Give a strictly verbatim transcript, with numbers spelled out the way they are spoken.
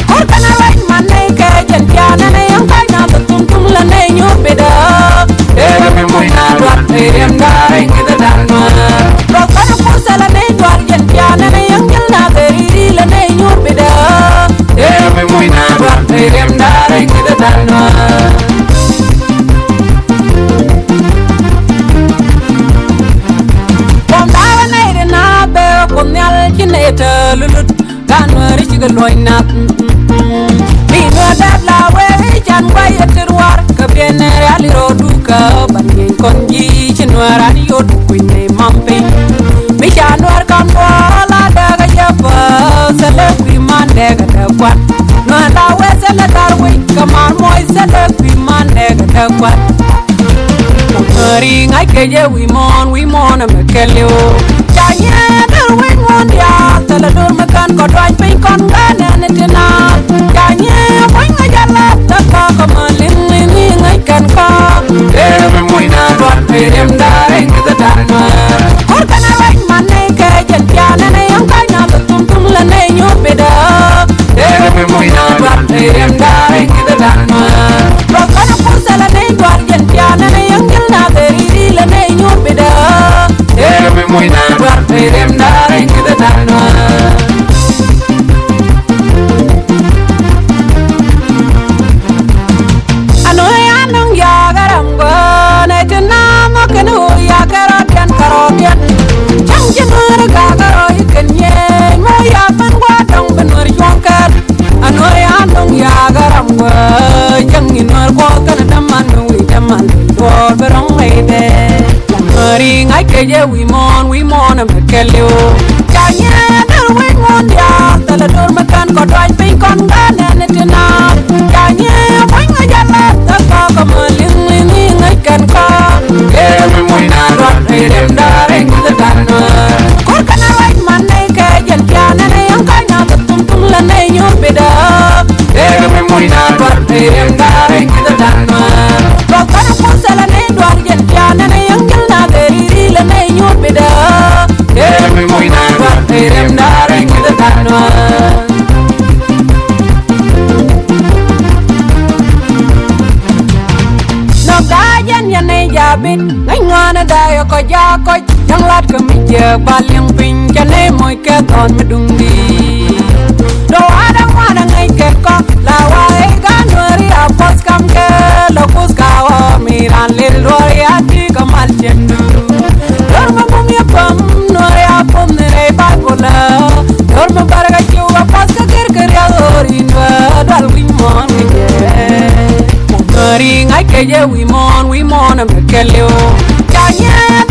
Kor kɛn a rac man nɛy kɛ jɛn pianɛ nɛ yɛn kac na bɛ thum thum la nɛy nyuur bidä. Ëë mi muc na dual ëë riɛm da̱a̱ rɛy kithɛ da̱a̱ nuäär. Rɔth kɔn a kuth thɛl a nɛy dual jɛn pianɛ nɛ yɛn jil na bɛ riri la nɛy nyuur bidä. Ëë mi muc na dual ëë riɛm da̱a̱ rɛy kithɛ da̱a̱ nuäär. Kɔn da̱a̱ nɛy ri na bɛ kun nhial ci nɛy te lulut. Gan nuääri cikɛ luɔ̱ny nath. Mi nuäär dɛp la wee can guay yɛ tir war. Kä biɛn riali rɔ dukä ban ŋi̱ny kɔn ji̱ ci nuäär an yot kui̱ nɛy mam piny. Mi ca nuäär kan buɔl a dɛk a jɛ päth thilɛ kui̱ man dɛk a dɛk kuan. Nuäär la wee thilɛ thar wi̱c kä man muɔc thilɛ kui̱ man dɛk a dɛk kuan. Ri ŋa̱c kɛ jɛ wi̱i̱ muɔ̱ɔ̱n wi̱i̱ muɔ̱ɔ̱n ɛmɛ kɛliw. Ca nyiee dör wec muɔ̱ɔ̱n diaal thilɛ dör mi kän kɔ duac piny kɔn kä nɛn ti naath. Ca nyiee puɔ̱ny ŋa̱c ala thil kɔk ɛmɛ liŋ liŋ i̱ ŋäc kɛn kɔk. Dee mi muc na dual piny riɛm da̱a̱ rɛy kithɛ da̱a̱ nuäär. Kor kɛn a rac man nɛy kɛ jɛn pianɛ nɛ yɛn kac na bɛ thum thum la nɛy nyuur bidä. Dee mi muc na dual piny riɛm da̱a̱ rɛy kithɛ da̱a̱ nuäär. Rɔth kɔn a kuth thɛl a nɛy dual jɛn pianɛ nɛ yɛn gil na bɛ riri la nɛy nyuur bidä. Dee mi muc na dual piny riɛm da̱a̱ rɛy kithɛ da̱a̱ nuäär. Anɔ ya nɔŋ ya garam gɔnɛ ti na mɔ kɛn ɣöö ya kɛ rɔ̱diɛn kɛ rɔ̱diɛn. Cäŋ ci nuäär gak kɛ rɔ i̱ kɛn nyieeny mɔ ya mɛn gua̱a̱r dɔ̱ŋ bi nuäär cuɔ̱ŋ kɛɛl. Anɔ ya nɔŋ ya garam gɔnɛ cäŋ ci nuäär guɔ̱ɔ̱k kɛn däman mi wi̱i̱ däman duɔ̱ɔ̱r bi rɔ̱ŋ rɛydɛ. Ri ŋa̱c kɛ jɛ wi̱i̱ muɔ̱ɔ̱n wi̱i̱ muɔ̱ɔ̱n ɛmɛ kɛliw. Ca nyiee dör wec muɔ̱ɔ̱n diaal thilɛ dör mi kän kɔ duac piny kɔn kä nɛn ti naath. Ca nyiee puɔ̱ny ŋa̱c ala thil kɔk ɛmɛ liŋ liŋ i̱ ŋäc kɛn kɔk. Dee mi muc na dual rɛy riɛm da̱a̱ rɛy kithɛ da̱a̱ nuäär. Kor kɛn a rac man nɛy kɛ jɛn pianɛ nɛ yɛn kac na bɛ thum thum la nɛy nyuur bidä. Dee mi muc na dual rɛy riɛm da̱a̱ rɛy kithɛ da̱a̱ nuäär. Rɔth kɔn a kuth thɛl a nɛy dual jɛn pianɛ nɛ yɛn gil na bɛ riri la nɛy nyuur bidä. Dee mi muc na dual rɛy riɛm da̱a̱ rɛy kithɛ da̱a̱ nuäär. Nɔk da̱a̱ jɛn yɛn nɛy jaabit ŋäc ŋuan a da̱a̱ yɛ kɔc jaak kɔc. Cäŋ lat kä mi jiääk ba liɛŋ piny ca nɛy moc kɛ thɔn mi duŋdi. Dɔwaadä ŋuan a ŋäc kɛ kɔk la wa ëë gan nuääri a puɔth kam kɛ la kuth ka ɣɔr mi raan lil duɔr ya ti kä mal cɛn du. Dɔr mi bum yɛ päm nuääri a puɔth ni rɛy Baibulä. Dɔr mi bär kä ciw a puɔth kä gir kɛ riath ɣöör in duɛ dual wi̱c muɔ̱ɔ̱n kɛ jɛ. Nuääri ŋa̱c kɛ jɛ wi̱i̱ muɔ̱ɔ̱n wi̱i̱ muɔ̱ɔ̱n ɛmɛ kɛliw. Ca nyiee